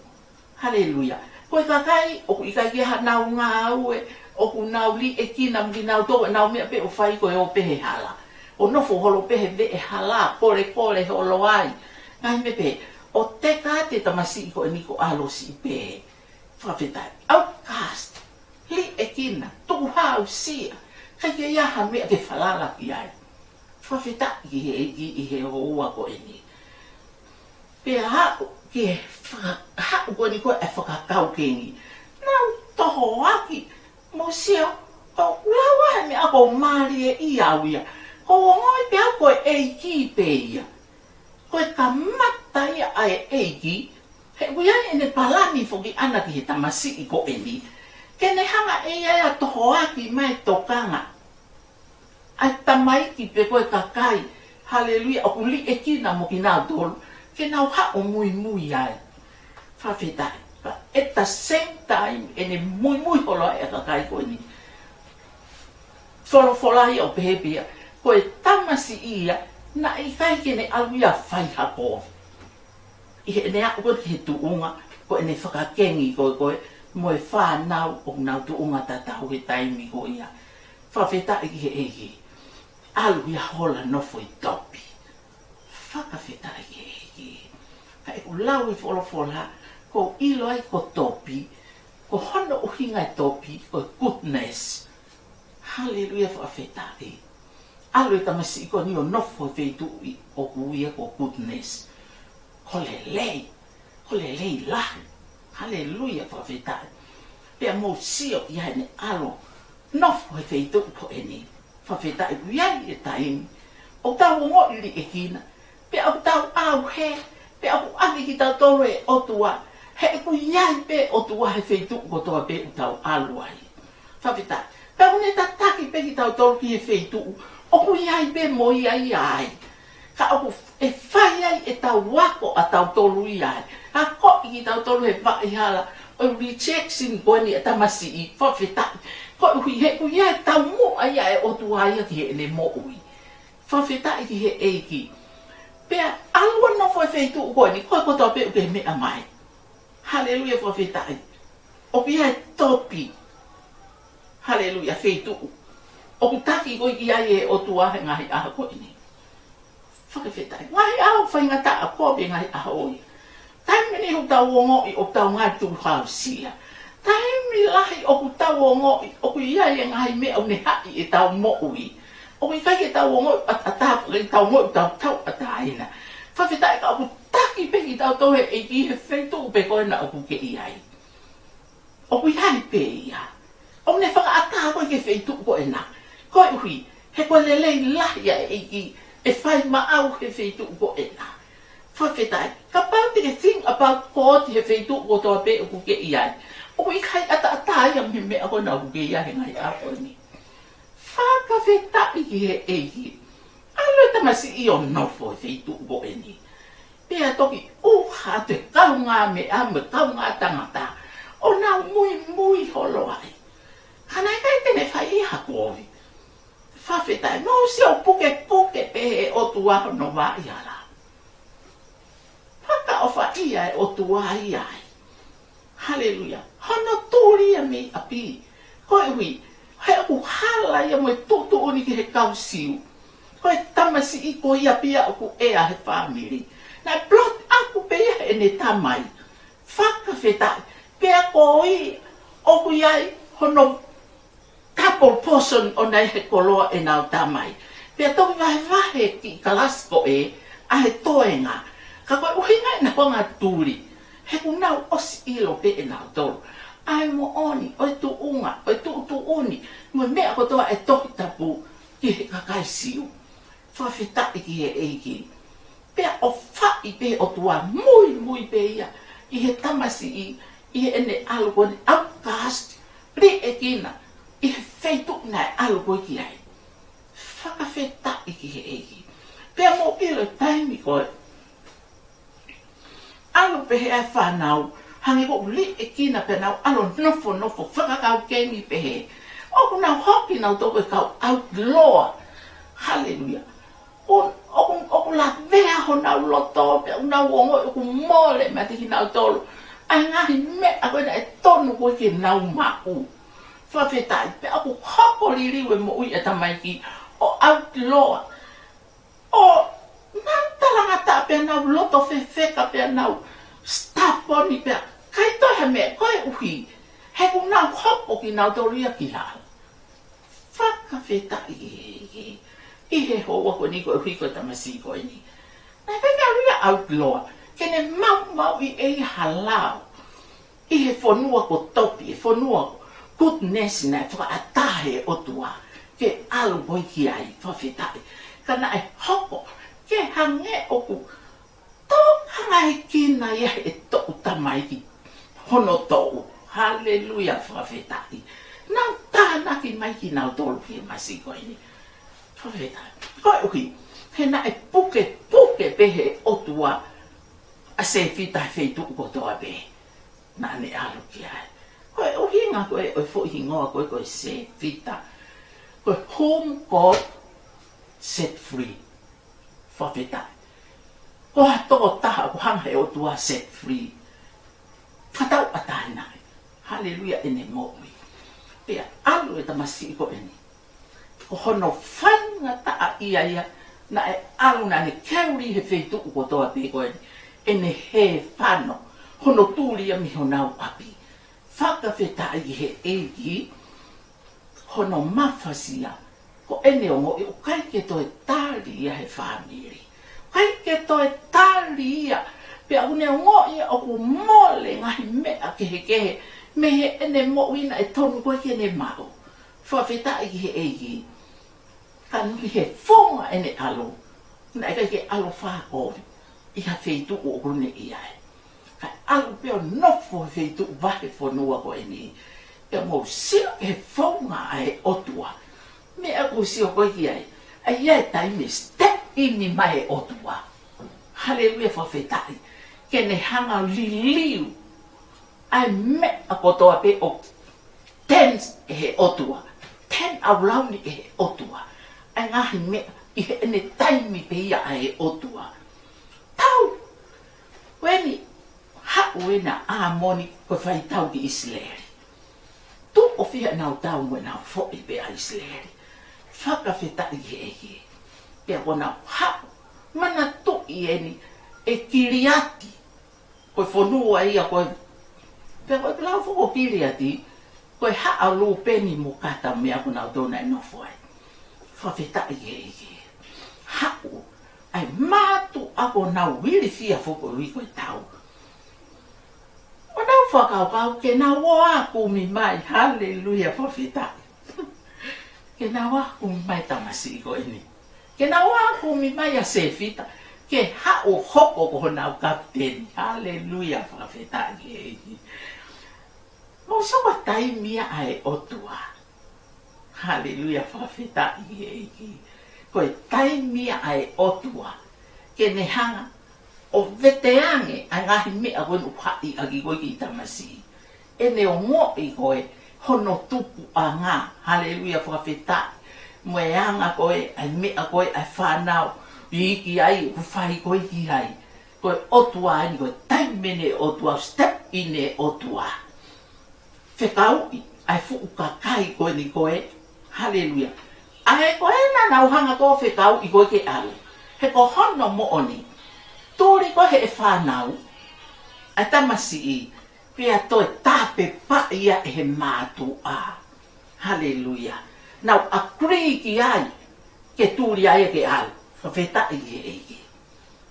Haleluia. Ko e kakai ʻoku ʻikai ke ʻi ai hanau ngāue, ʻoku nau liʻekina mo kinautolu, ʻenau meʻa pē ʻoku fai ko e ō pē he hala, ʻo nofo holo pē he veʻe hala, kolekole holo ai. Ngaahi meʻa pehē, ʻo teka atu e tamasiʻi ko eni ko e ʻalu ʻo siʻi pehē. Fakafetaʻi. Outcast. Liʻekina, tukuhausia. ʻIkai ke ʻi ai ha meʻa ke falala ki ai. Fakafetaʻi ki he ʻEiki ʻi he houa ko eni. Pea haʻu ki he faka-, haʻu ko eni ko e fakakau kengi. Nau tohoaki, mou sio, ʻoku lau ai e meʻa ʻoku mālie ʻi au ia. ʻOku ou ongoʻi pē au ko e ʻEiki pē ia. Ko e kamata ia ʻa e ʻEiki, he ʻoku ʻi ai ʻene palani foki ʻaʻana ki he tamasiʻi ko eni. Ke ne hanga ʻe ia ia ʻo tohoaki mai e tokanga ʻa e tamaiki pe ko e kakai, haleluia, ʻoku liʻekina mo kinautolu, ke nau haʻu ʻo muimui ai. Fakafetaʻi. Ka at the same time, ʻene muimui holo ai e kakai ko eni. Folofola ia ʻoku pehē pē ia, ko e tamasiʻi ia, naʻe ʻikai ke ne ʻalu ia ʻo fai ha kovi. ʻI heʻene aʻu ko ē ki he tuʻunga, ko ʻene fakakengi ko ē ko ē mo e fānau ʻoku nau tuʻunga tatau he taimi ko ia. Fakafetaʻi ki he ʻEiki. ʻAlu ia ʻo hola ʻo nofo ʻi Topi. Fakafetaʻi ki he ʻEiki. Ka ʻoku lau ʻe he folofola, ʻoku ou ʻilo ai ko Topi, ko hono ʻuhinga e Topi, ko e goodness. Haleluia, fakafetaʻi. ʻAlu e tamasiʻi ko eni ʻo nofo he feituʻu ʻoku ui ia ko e goodness. Ko e lelei, ko e lelei lahi. Haleluia, fakafetaʻi. Pea mou sio ki ai ʻene ʻalu ʻo nofo he feituʻu ko eni. Fakafetaʻi, ʻoku ʻi ai e taimi ʻoku tau ongoʻi liʻekina, pea ʻoku tau ʻauhē, pea ʻoku ʻave kitautolu ʻe he ʻOtua, he ʻoku ʻi ai pē e ʻOtua he feituʻu kotoa pē ʻoku tau ʻalu ai. Fakafetaʻi. Pea ʻoku ne tataki pē kitautolu ki he feituʻu ʻoku ʻi ai pē mo ia ia ai. Ka ʻoku ʻe fai ai ʻetau ako ʻatautolu ia ai. Akoʻi kitautolu he vaʻe hala ʻo e rejection ko eni ʻa e tamasiʻi, fakafetaʻi. Koeʻuhi he ʻoku ʻi ai e taumuʻa ia ʻa e ʻOtua ia ki heʻene moʻui. Fakafetaʻi ki he ʻEiki. Pea ʻalu ʻo nofo he feituʻu ko eni, ko e kotoa pē ʻoku ke meʻa mai. Haleluia, fakafetaʻi. ʻOku ʻi ai e Topi. Haleluia, feituʻu ʻoku taki ko ē ki ai ʻe he ʻOtua he ngaahi ʻaho ko eni. Fakafetaʻi. Ngaahi ʻaho faingataʻa kovi e ngaahi ʻaho ia. Taimi lahi ʻoku tau ongoʻi ʻoku tau ngaahi tukuhausia. Taimi lahi ʻoku tau ongoʻi ʻoku ʻi ai e ngaahi meʻa ʻoku ne haʻi ʻetau moʻui. ʻOku ʻikai ke tau ongoʻi ʻataʻatā, ʻikai ke tau ongoʻi ʻoku tau tauʻatāina. Fakafetaʻi, ka ʻoku taki pē kitautolu ʻe he ʻEiki he feituʻu pē ko ena ʻoku ke ʻi ai. ʻoku ʻi ai pē ia. ʻOku ne fakaʻatā koe ki he feituʻu ko ena. Koeʻuhi, he ko e lelei lahi ʻa e ʻEiki ʻe fai maʻau he feituʻu ko ena. Fakafetaʻi. Kapau te ke think about God he feituʻu kotoa pē ʻoku ke ʻi ai, ʻoku ʻikai ʻataʻatā ia mei he meʻa ko ena ʻoku ke ʻi ai he ngaahi ʻaho ni. Fakafetaʻi ki he ʻEiki. ʻAlu e tamasiʻi ʻo nofo he feituʻu ko eni. Pea toki ʻuha atu e kaungāmeʻa mo e kaungā tangata ʻo nau muimui holo ai. Ka naʻe ʻikai te ne fai ha kovi. Fakafetaʻi. Mou sio, pukepuke pē he ʻOtua hono vaʻa hala. Fakaʻofaʻia e ʻOtua ia ai. Haleluia. Hono tuli ia mei ʻapi. Koeʻuhi, he ʻoku hala ia mo e tuʻutuʻuni ki he kau Siu. Ko e tamasiʻi ko ia pē ia ʻoku ʻea he fāmili. Naʻe brought up pē ia heʻene tamai. Fakafetaʻi. Pea ko ia ʻoku ʻi ai hono double portion ʻona ʻi he koloa ʻenau tamai. Pea toki vahevahe ki kalasi ko ē ʻa e toenga. Ka ko e ʻuhinga ʻenau anga tuli, he kuo nau ʻosi ʻilo pē ʻe nautolu ʻa e moʻoni ʻo e tuʻunga, ʻo e tuʻutuʻuni, mo e meʻa kotoa ʻa e Tohi Tapu ki he kakai Siu. Fakafetaʻi ki he ʻEiki. Pea ʻofaʻi pē ʻOtua, muimui pē ia ʻi he tamasiʻi, ʻi heʻene ʻalu ko eni outcast, liʻekina ʻi he feituʻu naʻe ʻalu ko ē ki ai. Fakafetaʻi ki he ʻEiki. Pea mou ʻilo e taimi ko ē ʻalu pehē ʻa e fānau, hangē ko e liʻekina pea nau ʻalu ʻo nofonofo fakakaukengi pehē. ʻOku nau hoko nautolu ko e kau outlaw. Haleluia. ʻO, ʻoku, ʻoku lavea honau loto, pea ʻoku nau ongoʻi ʻoku mole meiate kinautolu ʻa e ngaahi meʻa ko ē naʻe tonu ko ē ke nau maʻu. Fakafetaʻi. Pea ʻoku hoko liliu e moʻui ʻa e tamaiki ʻo outlaw. ʻO nau talangataʻa pea nau loto fefeka pea nau stubborn pea ʻikai toe ha meʻa koeʻuhi he kuo nau hoko kinautolu ia ki lalo. Fakafetaʻi ki he ʻEiki. ʻI he houa ko eni koeʻuhi ko e tamasiʻi ko eni, naʻe ʻikai ke ʻalu ia ʻo outlaw ke ne maumauʻi ʻe ia ha lao ʻi he fonua ko Topi, e fonua ko Goodness naʻe fakaʻatā he ʻOtua ke ʻalu ko ē ki ai, fakafetaʻi. Ka naʻe hoko ke hangē ʻoku tokanga ʻi kina ia he toʻu tamaiki hono toʻu. Haleluia, fakafetaʻi. Nau tānaki mai kinautolu ki he tamasiʻi ko eni. Fakafetaʻi. Koeʻuhi he naʻe pukepuke pē he ʻOtua ʻa Sefita he feituʻu kotoa pē naʻa ne ʻalu ki ai. Ko e ʻuhinga ko ē ʻo e foʻi hingoa ko ē ko e Sefita, ko e whom God set free. Fakafetaʻi. Ko ha tokotaha kuo hanga he ʻOtua set free, fakatauʻatāinaʻi, haleluia, ʻene moʻui. Pea ʻalu e tamasiʻi ko eni. Ko hono faingataʻaʻia ia, naʻe ʻalu naʻa ne keli he feituʻu kotoa pē ko eni ʻene hē fano, hono tuli ia mei honau ʻapi. Fakafetaʻi ki he ʻEiki. Hono mafasia, ko ʻene ongoʻi ʻoku ʻikai ke toe tali ia he fāmili. ʻIkai ke toe tali ia, pea ʻoku ne ongoʻi ʻoku mole ngaahi meʻa kehekehe mei heʻene moʻui naʻe tonu ko ē ke ne maʻu. Fakafetaʻi ki he ʻEiki. Ka ʻi he founga ʻene ʻalu, naʻe ʻikai ke ʻalu ʻo fakakovi ʻi ha feituʻu ʻoku ne ʻi ai. Kae ʻalu pē ʻo nofo he feituʻu vahefonua ko eni. Pea mou sio ki he founga ʻa e ʻOtua. Meʻa ʻoku ou sio ko ē ki ai, ʻa ia e taimi step in mai e ʻOtua. Haleluia, fakafetaʻi. Ke ne hanga ʻo liliu ʻa e meʻa kotoa pē ʻoku turn ʻe he ʻOtua, turn around ʻe he ʻOtua ʻa e ngaahi meʻa ʻi heʻene taimi pē ia ʻa e ʻOtua. Tau, ko eni, haʻu ena ʻa ʻĀmoni ko e faitau ki ʻIsileli. Tuʻo fiha ʻenau tau mo ʻenau foʻi pē ʻa ʻIsileli. Fakafetaʻi ki he ʻEiki. Pea kuo nau haʻu, manatuʻi eni e Kiliati, ko e fonua ia ko ē. Pea ko e lau foki ko Kiliati, ko e haʻa ʻo Lūpeni mo Kata mo e meʻa ko ē naʻa nau nofo ai. Fakafetaʻi ki he ʻEiki. Haʻu ʻa e mātuʻa kuo nau ilifia foki koeʻuhi ko e tau. ʻO nau Fakakaukau ke nau ō ʻo kumi mai, haleluia, fakafetaʻi. Ke nau ō ʻo kumi mai e tamasiʻi ko eni. Ke nau ō ʻo kumi mai ʻa Sefita, ke haʻu ʻo hoko ko honau kapiteni. Haleluia, fakafetaʻi ki he ʻEiki. Mou sio ko e taimi ia ʻa e ʻOtua. Haleluia, fakafetaʻi ki he ʻEiki. Ko e taimi ia ʻa e ʻOtua ke ne hanga ʻo vete ange ʻa e ngaahi meʻa ko eni ʻoku haʻi ʻaki ko ē ki he tamasiʻi. ʻEne ongoʻi ko ē hono tupuʻanga. Haleluia, fakafetaʻi. Mo e anga ko ē ʻa e meʻa ko ē ʻa e fānau iiki ai, ʻoku fai ko ē ki ai. Ko e ʻOtua eni, ko e taimi eni ʻa e ʻOtua, step in ʻa e ʻOtua. Fekauʻi ʻa e fuʻu kakai ko eni ko ē. Haleluia. ʻA ē ko ē naʻa nau hanga ko ē ʻo fekauʻi ko ē ke ʻalu. He ko hono moʻoni, tuli ko ē ʻe he fānau ʻa e tamasiʻi, pea toe tāpepaʻi ia ʻe he mātuʻa. Haleluia. Nau agree ki ai ke tuli ai ke ʻalu. Fakafetaʻi ki he ʻEiki.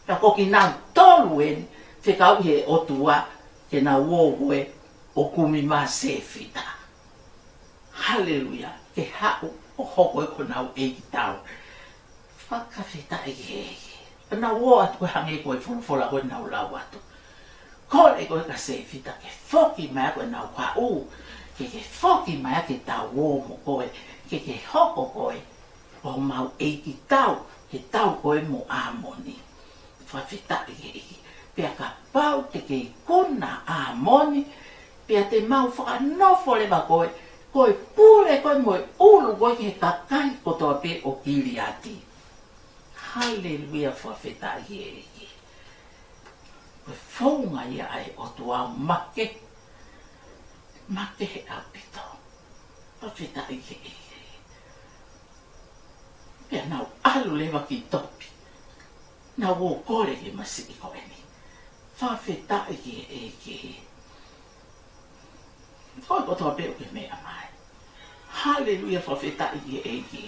Ka ko kinautolu eni, fekauʻi ʻe he ʻOtua ke nau ō ko ē ʻo kumi mai ʻa Sefita. Haleluia. Ke haʻu ʻo hoko ko ē ko honau ʻeikitau. Fakafetaʻi ki he ʻEiki. Nau ō atu ko ē hangē ko e folofola ko ē naʻa ku lau atu. Kole ko ē kia Sefita ke foki mai ʻa ko ē ʻenau kaʻu. Ke ke foki mai ʻa ke tau ō mo koe. Ke ke hoko ko ē ko homau ʻeikitau he tau ko ē mo ʻĀmoni. Fakafetaʻi ki he ʻEiki. Pea kapau te ke ikuna ʻa ʻĀmoni, pea te mau fakanofo leva koe ko e pule ko ē mo e ʻulu ko ē ki he kakai kotoa pē ʻo Kiliati. Haleluia, fakafetaʻi ki he ʻEiki. Ko e founga ia ʻa e ʻOtua, makehe, makehe ʻaupito. Fakafetaʻi ki he ʻEiki. Pea nau ʻalu leva ki Topi. Nau ō ʻo kole ki he tamasiʻi ko eni. Fakafetaʻi ki he ʻEiki. Ko e kotoa pē ʻoku ke meʻa mai. Haleluia, fakafetaʻi ki he ʻEiki.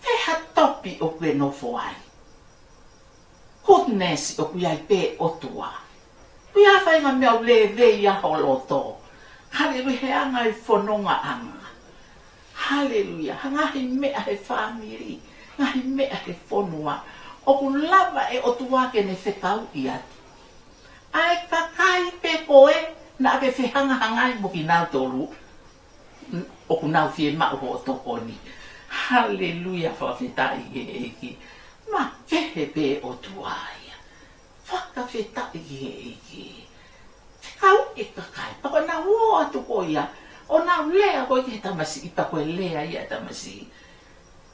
Ko e hā Topi ʻoku ke nofo ai? Goodness ʻoku ʻi ai pē ʻOtua. ʻOku ʻi ai ha faʻahinga meʻa ʻoku lēvei ai ho loto. Haleluia, he anga e fonongaʻanga. Haleluia, ha ngaahi meʻa he fāmili, ngaahi meʻa he fonua. ʻOku lava ʻe ʻOtua ke ne fekauʻi atu ʻa e kakai pē ko ē naʻa ke fehangahangai mo kinautolu. ʻOku nau fiemaʻu hoʻo tokoni. Haleluia, fakafetaʻi ki he ʻEiki. Makehe pē ʻOtua ia. Fakafetaʻi ki he ʻEiki. Fekauʻi e kakai. Pea ko ʻenau ō atu ko ia ʻo nau lea ko ē ki he tamasiʻi, pea ko e lea ia ʻa e tamasiʻi: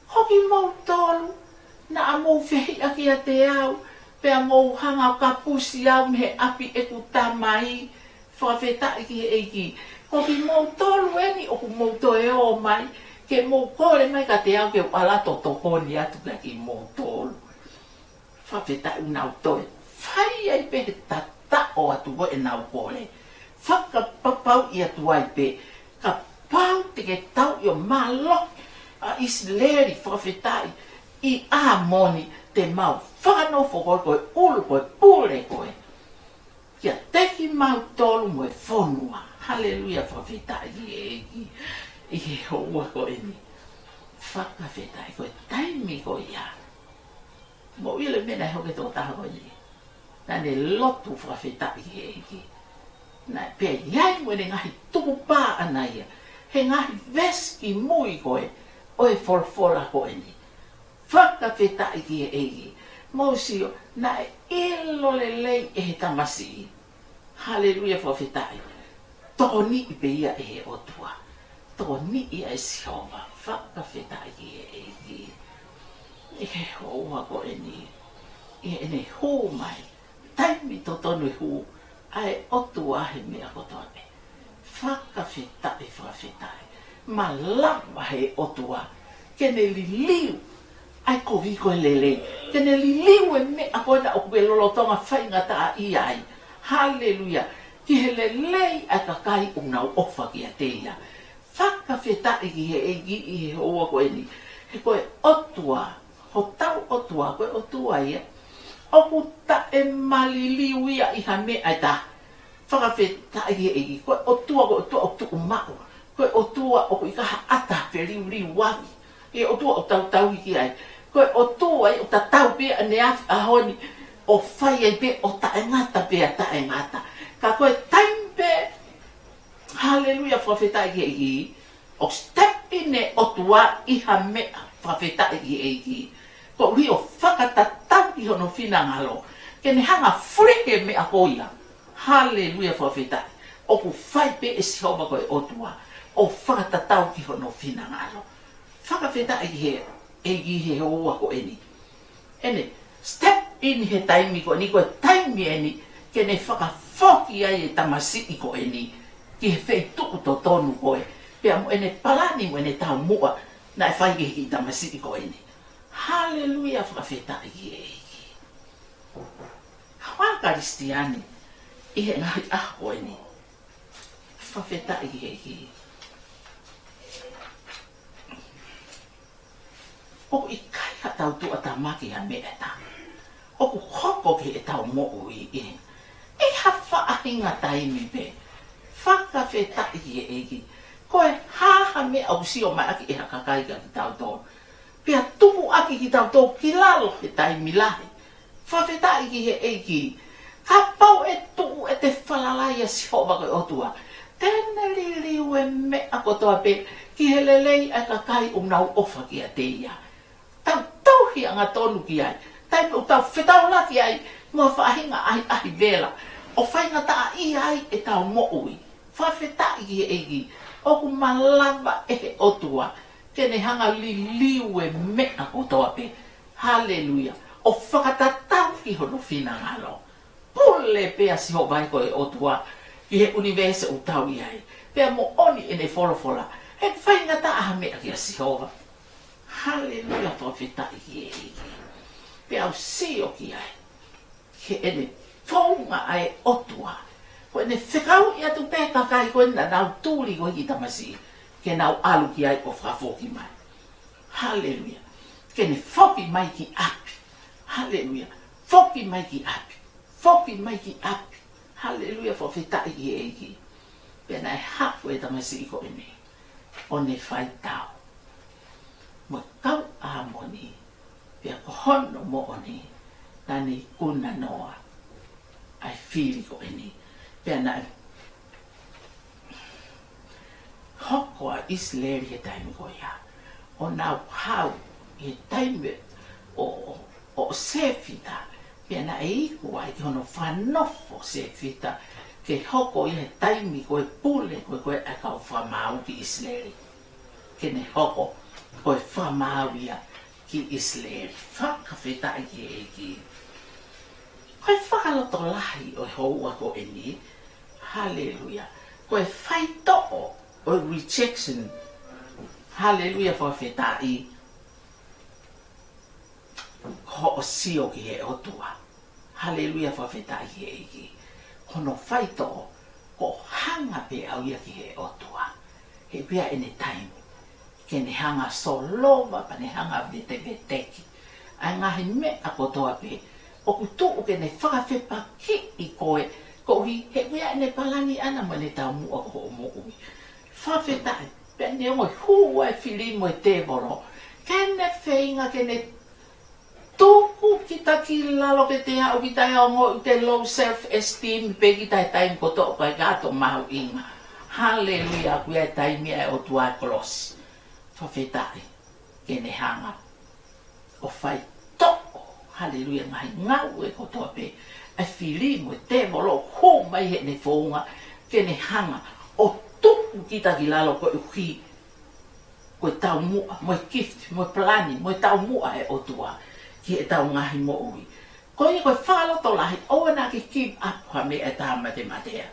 Ko kimoutolu naʻa mou fehiʻa kiate au, pea mou hanga ʻo kapusi au mei he ʻapi ʻeku tamai. Fakafetaʻi ki he ʻEiki. Ko kimoutolu eni ʻoku mou toe ō mai ke mou kole mai kiate au ke u ʻalu atu ʻo tokoni atu kiate kimoutolu. Fakafetaʻi, ʻoku nau toe fai ai pē he tataʻo atu ko ē ʻenau kole. Fakapapauʻi atu ai pē, kapau te ke tauʻi ʻo mālohi ʻa ʻIsileli, fakafetaʻi, ʻi ʻĀmoni, te mau fakanofo koe ko e ʻulu, ko e pule koe kiate kimautolu mo e fonua. Haleluia, fakafetaʻi ki he ʻEiki. ʻI he houa ko eni. Fakafetaʻi, ko e taimi ko ia. Mou ʻilo e meʻa naʻe hoko ki he tokotaha ko eni. Naʻa ne lotu, fakafetaʻi ki he ʻEiki. Naʻe pehē ai mo ʻene ngaahi tukupā ʻaʻana ia he ngaahi veesi kimui ko ē ʻo e folofola ko eni. Fakafetaʻi ki he ʻEiki. Mou sio, naʻe ʻilo lelei ʻe he tamasiʻi. Haleluia, fakafetaʻi. Tokoniʻi pē ia ʻe he ʻOtua. Tokoniʻi ʻe Sihova. Fakafetaʻi ki he ʻEiki. ʻI he houa ko eni, ʻi heʻene hū mai, taimi totonu e hū ʻa e ʻOtua he meʻa kotoa pē. Fakafetaʻi, fakafetaʻi. Malava he ʻOtua ke ne liliu ʻa e kovi ko ē lelei. Ke ne liliu e meʻa ko ē naʻa ʻoku ke lolotonga faingataʻaʻia ai. Haleluia. Ki he lelei ʻa e kakai ʻoku nau ʻofa kiate ia. Fakafetaʻi ki he ʻEiki ʻi he houa ko eni. He ko e ʻOtua, hotau ʻOtua, ko e ʻOtua ia ʻoku taʻemaliliu ia ʻi ha meʻa ʻe taha. Fakafetaʻi ki he ʻEiki. Ko e ʻOtua, ko e ʻOtua ʻoku tuʻu maʻu. Ko e ʻOtua ʻoku ʻikai ha ʻata feliuliuaki. Ko e ʻOtua ʻoku tau tauhi ki ai. Ko e ʻOtua ʻoku tatau pē ʻaneafi ʻaho ni, ʻo fai ai pē ʻo taʻengata pea taʻengata. Ka ko e taimi pē, haleluia, fakafetaʻi ki he ʻEiki, ʻoku step in e ʻOtua ʻi ha meʻa, fakafetaʻi ki he ʻEiki, koeʻuhi ʻo fakatatau ki hono finangalo, ke ne hanga ʻo fuli e meʻa ko ia. Haleluia, fakafetaʻi. ʻOku fai pē ʻe Sihova ko e ʻOtua ʻo fakatatau ki hono finangalo. Fakafetaʻi ki he ʻEiki he houa ko eni. ʻEne step in he taimi ko eni, ko e taimi eni ke ne fakafoki ai e tamasiʻi ko eni ki he feituʻu totonu ko ē, pea mo ʻene palani mo ʻene taumuʻa naʻe fai ki he kiʻi tamasiʻi ko eni. Haleluia, fakafetaʻi ki he ʻEiki. Haʻu ā Kalisitiane ʻi he ngaahi ʻaho ko eni. Fakafetaʻi ki he ʻEiki. ʻOku ʻikai haʻatau tuʻutāmaki ha meʻa ʻe taha ʻoku hoko ki heʻetau moʻui ʻi he, ʻi ha faʻahinga taimi pē. Fakafetaʻi ki he ʻEiki. Ko e hā ha meʻa ʻoku sio mai ʻaki ʻe ha kakai kia kitautolu, pea tuku ʻaki kitautolu ki lalo he taimi lahi. Fakafetaʻi ki he ʻEiki. Kapau ʻe tuʻu ʻete falala ʻia Sihova ko e ʻOtua, te ne liliu e meʻa kotoa pē ki he lelei ʻa e kakai ʻoku nau ʻofa kiate ia. Tau tauhi angatonu ki ai, taimi ʻoku tau fetaulaki ai mo ha faʻahinga ʻahiʻahi vela, ʻo faingataʻaʻia ai ʻetau moʻui. Fakafetaʻi ki he ʻEiki. ʻOku malava ʻe he ʻOtua ke ne hanga ʻo liliu e meʻa kotoa pē. Haleluia. ʻO fakatatau ki hono finangalo. Pule pē ʻa Sihova ko e ʻOtua ki he ʻunivēsi ʻoku tau ʻi ai, pea moʻoni ʻene folofola, ʻe faingataʻa ha meʻa kia Sihova. Haleluia, fakafetaʻi ki he ʻEiki. Pea u sio ki ai, ki heʻene founga ʻa e ʻOtua. Ko ʻene fekauʻi atu pē kakai ko ē naʻa nau tuli ko ē ki tamasiʻi, ke nau ʻalu ki ai ʻo fakafoki mai. Haleluia. Ke ne foki mai ki ʻapi. Haleluia. Foki mai ki ʻapi. Foki mai ki ʻapi. Haleluia, fakafetaʻi ki he ʻEiki. Pea naʻe haʻu e tamasiʻi ko eni ʻo ne faitau mo e kau ʻĀmoni, pea ko hono moʻoni naʻa ne ikuna noa ʻa e fili ko eni. Pea naʻe hoko ʻa ʻIsileli he taimi ko ia ʻo nau haʻu he taimi ʻo, ʻo, ʻo Sefita, pea naʻe iku ai ki hono fakanofo Sefita ke hoko ia he taimi ko e pule ko ē ko ē ʻa e kau fakamaau ki ʻIsileli. Ke ne hoko ko e fakamaau ia ki ʻIsileli. Fakafetaʻi ki he ʻEiki. Ko e fakalotolahi ʻo e houa ko eni. Haleluia. Ko e faitoʻo ʻo e rejection. Haleluia, fakafetaʻi. Ko hoʻo sio ki he ʻOtua. Haleluia, fakafetaʻi ki he ʻEiki. Ko hono faitoʻo, ko e hanga pē ʻau ia ki he ʻOtua. He ʻoku ʻi ai ʻene taimi ke ne hanga ʻo solova, pea ne hanga ʻo veteveteki ʻa e ngaahi meʻa kotoa pē ʻoku tuʻu ke ne fakafepakiʻi koe, koeʻuhi he ʻoku ʻi ai ʻene palani ʻana mo ʻene taumuʻa ki hoʻo moʻui. Fakafetaʻi. Pea neongo e hū ʻa e fili mo e tēvolo, ke ne feinga ke ne tuku kita ki lalo, ke te aʻu kita ʻo ongoʻi ʻete low self esteem pē kita he taimi kotoa ʻoku ʻikai ke tau mahuʻinga. Haleluia, ʻoku ʻi ai e taimi ʻa e ʻOtua ʻa e kolosi. Fakafetaʻi. Ke ne hanga ʻo faitoʻo, haleluia, ngaahi ngāue kotoa pē ʻa e fili mo e tēvolo ʻoku hū mai heʻene founga, ke ne hanga ʻo tuku kita ki lalo koeʻuhi ko e taumuʻa, mo e gift, mo e palani, mo e taumuʻa ʻa e ʻOtua ki heʻetau ngaahi moʻui. Ko ia ko e fakalotolahi, ʻoua naʻa ke give up ha meʻa ʻe tāmatematea.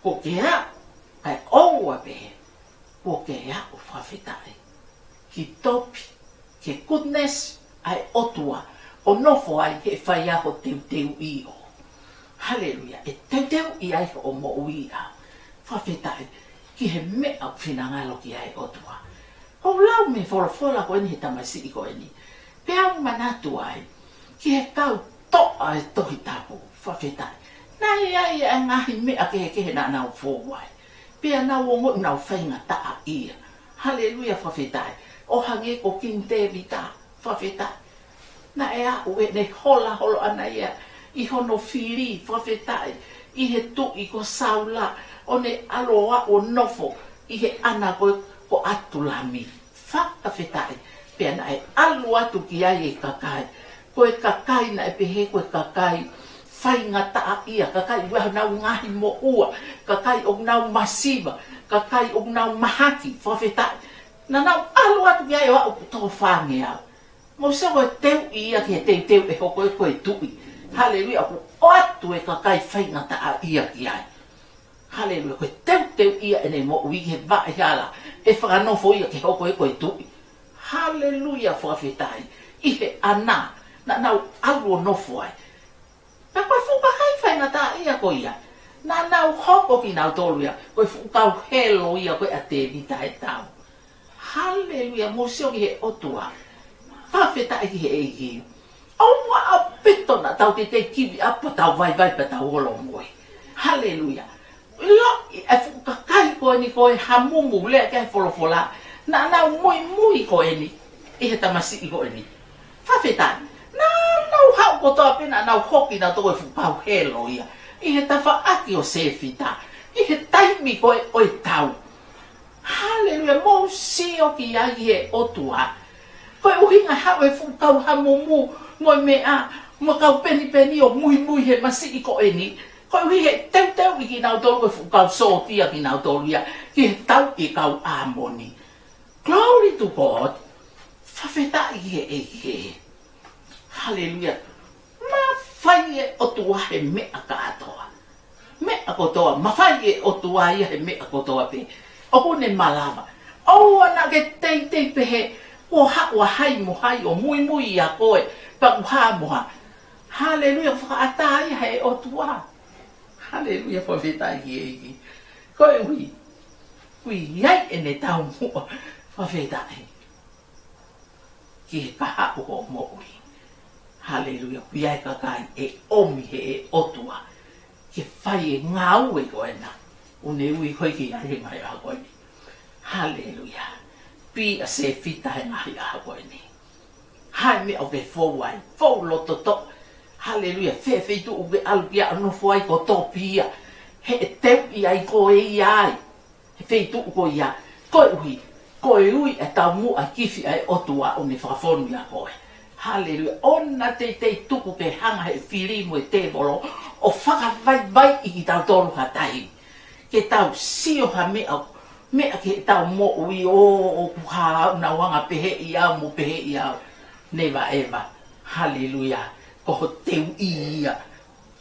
Kuo ke aʻu, kae ʻoua pē, kuo ke aʻu, fakafetaʻi, ki topi, ki he goodness ʻa e ʻOtua, ʻo nofo ai he faiako teuteuʻi ʻo. Haleluia. ʻE teuteuʻi ai hoʻo moʻui ʻa. Fakafetaʻi ki he meʻa ʻoku finangalo ki ai e ʻOtua. Ko e lau mei he folofola ko eni he tamasiʻi ko eni. Pea u manatu ai ki he kau toʻa e Tohi Tapu. Fakafetaʻi. Naʻe ʻi ai e ngaahi meʻa kehekehe naʻa nau fou ai. Pea nau ongoʻi ʻoku nau faingataʻaʻia. Haleluia, fakafetaʻi. ʻO hangē ko Kingi Tēvita, fakafetaʻi. Naʻe aʻu ʻene hola holo ʻana ia ʻi hono fili, fakafetaʻi, ʻi he tuʻi ko Saula, ʻo ne ʻalu ʻo nofo ʻi he ʻana ko, ko ʻAtulami. Fakafetaʻi. Pea naʻe ʻalu atu ki ai e kakai. Ko e kakai naʻe pehē ko e kakai faingataʻaʻia, kakai ʻoku ʻi ai honau ngaahi moʻua, kakai ʻoku nau masiva, kakai ʻoku nau mahaki, fakafetaʻi. Naʻa nau ʻalu atu ki ai ʻo aʻu ʻoku toko fāngeau. Mou sio ko e teuʻi ia ki he teuteu ʻe hoko ʻe ko e tuʻi. Haleluia, ʻoku ʻoatu e kakai faingataʻaʻia ki ai. Haleluia, ko e teuteu ia ʻene moʻui ki he vaʻe hala, ʻe fakanofo ia ke hoko ʻe ko e tuʻi. Haleluia, fakafetaʻi. ʻI he ʻana, naʻa nau ʻalu ʻo nofo ai. Pea ko e fuʻu kakai faingataʻaʻia ko ia. Naʻa nau hoko kinautolu ia, ko e fuʻu kau helo ia ko ē ʻa Tēvita ʻe tau. Haleluia, mou sio ki he ʻOtua. Fakafetaʻi ki he ʻEiki. ʻOua ʻaupito naʻa tau teitei kivi ʻapu pea tau vaivai pea tau holomui. Haleluia. ʻIlo, ʻi he fuʻu kakai ko eni ko e hamumu lea ki he folofola. Naʻa nau muimui ko eni. ʻI he tamasiʻi ko eni. Fakafetaʻi. Naʻa nau haʻu kotoa pē naʻa nau hoko kinautolu ko e fuʻu kau helo ia. ʻI he tafaʻaki ʻo Sēfita. ʻI he taimi ko ē ʻo e tau. Haleluia, mou sio ki ai he ʻOtua. Ko e ʻuhinga haʻu e fuʻu kau hamumu, mo e meʻa, mo e kau penipeni ʻo muimui he masiʻi ko eni. Ko e ʻuhi he teuteu ʻi kinautolu, ko e fuʻu kau sōtia kinautolu ia, ki he tau ʻi kau ʻĀmoni. Glory to God. Fakafetaʻi ki he ʻEiki. Haleluia. Mafai e ʻOtua he meʻa kātoa. Meʻa kotoa, mafai e ʻOtua ia he meʻa kotoa pē. ʻOku ne malava. ʻOua naʻa ke teitei pehē, kuo haʻu ʻa hai mo hai ʻo muimui ʻia koe, pea kuo hā mo hā. Haleluia, fakaʻatā ia he ʻOtua. Haleluia, fakafetaʻi ki he ʻEiki. Ko e ʻuhi, ʻoku ʻi ai ʻene taumuʻa, fakafetaʻi. Ki he kahaʻu ʻo e moʻui. Haleluia. ʻOku ʻi ai e kakai ʻe ʻomi he ʻe ʻOtua ke fai e ngāue ko ena. ʻOku ne ui hoi ki ai he ngaahi ʻaho ko eni. Haleluia. Pea Sēfita he ngaahi ʻaho ko eni. Hai meʻa ʻoku ke fou ai. Fou loto toʻa. Haleluia. Fē feituʻu ʻoku ke ʻalu ki ai ʻo nofo ai ko Topia. He ʻe teuʻi ai koe ia ai. He feituʻu ko ia, ko e ʻuhi, ko e ui e taumuʻa kifi ʻa e ʻOtua ʻo ne fakafonu ʻia koe. Haleluia. ʻOua naʻa teitei tuku ke hanga he fili mo e tēvolo ʻo fakavaivaiʻi kitautolu ha taimi. Ke tau sio ha meʻa, meʻa ke tau moʻui ʻo, ʻoku hā ʻoku nau anga pehē ʻia au mo pehē ʻia au. Never ever. Haleluia. Ko ho teuʻi ia.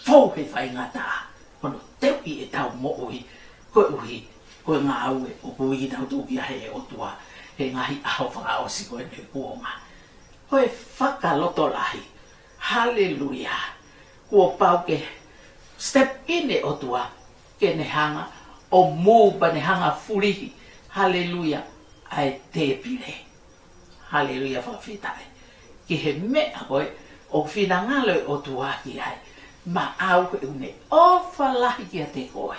Fou he faingataʻa, ko hono teuʻi e tau moʻui, ko e ʻuhi, ko e ngāue ʻoku ui kitautolu ki ai he ʻOtua, he ngaahi ʻaho fakaʻosi ko eni he kuonga. Ko e fakalotolahi, haleluia, kuo pau ke step in e ʻOtua, ke ne hanga ʻo move pea ne hanga fulihi, haleluia, ʻa e tēpile. Haleluia, fakafetaʻi. Ki he meʻa ko ē ʻoku finangalo e ʻOtua ki ai. Maʻau he ʻoku ne ʻofa lahi kiate koe.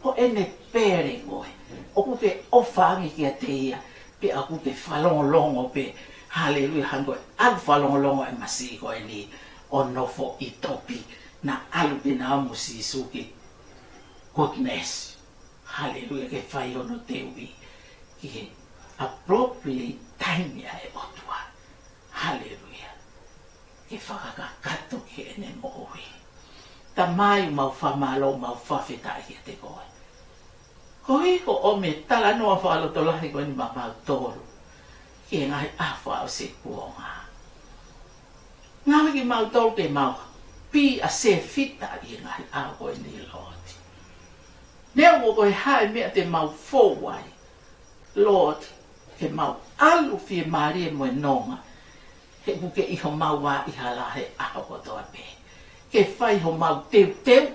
Ko ʻene pele koe. ʻOku ke ʻofa ange kiate ia. Pea ʻoku ke fakalongolongo pē. Haleluia, hangē ko e ʻalu fakalongolongo e masiʻi ko eni ʻo nofo ʻi Topi. Naʻa ʻalu pē naua mo Sīsū ki Goodness. Haleluia, ke fai hono teuʻi ki he appropriate time ʻa e ʻOtua. Haleluia. Ke fakakakato ki heʻene moʻui. Tamai, mau fakamālō, mau fakafetaʻi kiate koe. Koeʻuhi ko hoʻo talanoa fakalotolahi ko eni maʻamautolu. Ki he ngaahi ʻaho fakaʻosi e kuonga. Ngaohi kimautolu ke mau pea Sēfita ʻi he ngaahi ʻaho ko eni, Lord. Neongo ko e hā e meʻa te mau fou ai, Lord, ke mau ʻalu fiemālie mo e nonga, he ʻoku ke ʻi homau vaʻa hala he ʻaho kotoa pē. Ke fai homau teuteu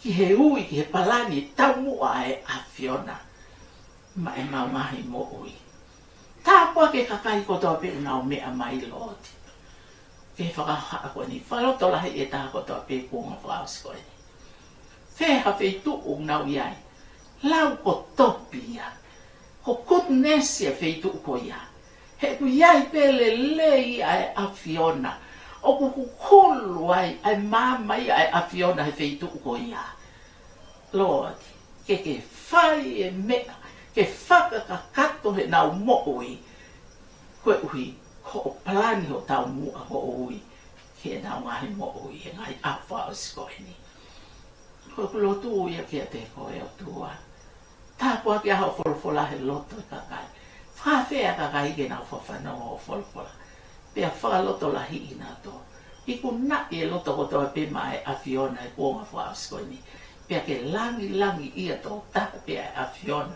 ki he ui, ki he palani, taumuʻa e ʻAfiona maʻa ʻemau ngaahi moʻui. Tāpuakiʻi e kakai kotoa pē ʻoku nau meʻa mai, Lord. Ke fakahohaʻa ko eni, fakalotolahi e taha kotoa pē kuonga fakaʻosi ko eni. fē ha feituʻu ʻoku nau ʻi ai. Lau ko Topi ia. Ko Goodness ia feituʻu ko ia. He ʻoku ʻi ai pē lelei ʻa e ʻAfiona. ʻOku kukulu ai ʻa e maama ia ʻa e ʻAfiona he feituʻu ko ia. Lord, ke ke fai e meʻa, ke fakakakato heʻenau moʻui. Koeʻuhi, ko hoʻo palani hoʻo taumuʻa hoʻo ui ki heʻenau ngaahi moʻui, he ngaahi ʻaho fakaʻosi ko eni. Ko ʻeku lotu ia kiate koe ʻOtua. Tāpuakiʻi ʻa hoʻo folofola he loto ʻo e kakai. Fakafeʻao ʻa e kakai ke nau fakafanongo hoʻo folofola. Pea fakalotolahiʻi kinautolu. Ikunaʻi e loto kotoa pē maʻa e ʻAfiona he kuonga fakaʻosi ko eni. Pea ke langilangiʻia tokotaha pē ʻa e ʻAfiona.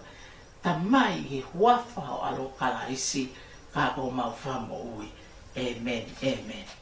Tamai, he huafa ho ʻAlo Kalaisi, ka ko homau Fakamoʻui. ʻĒmeni, ʻēmeni.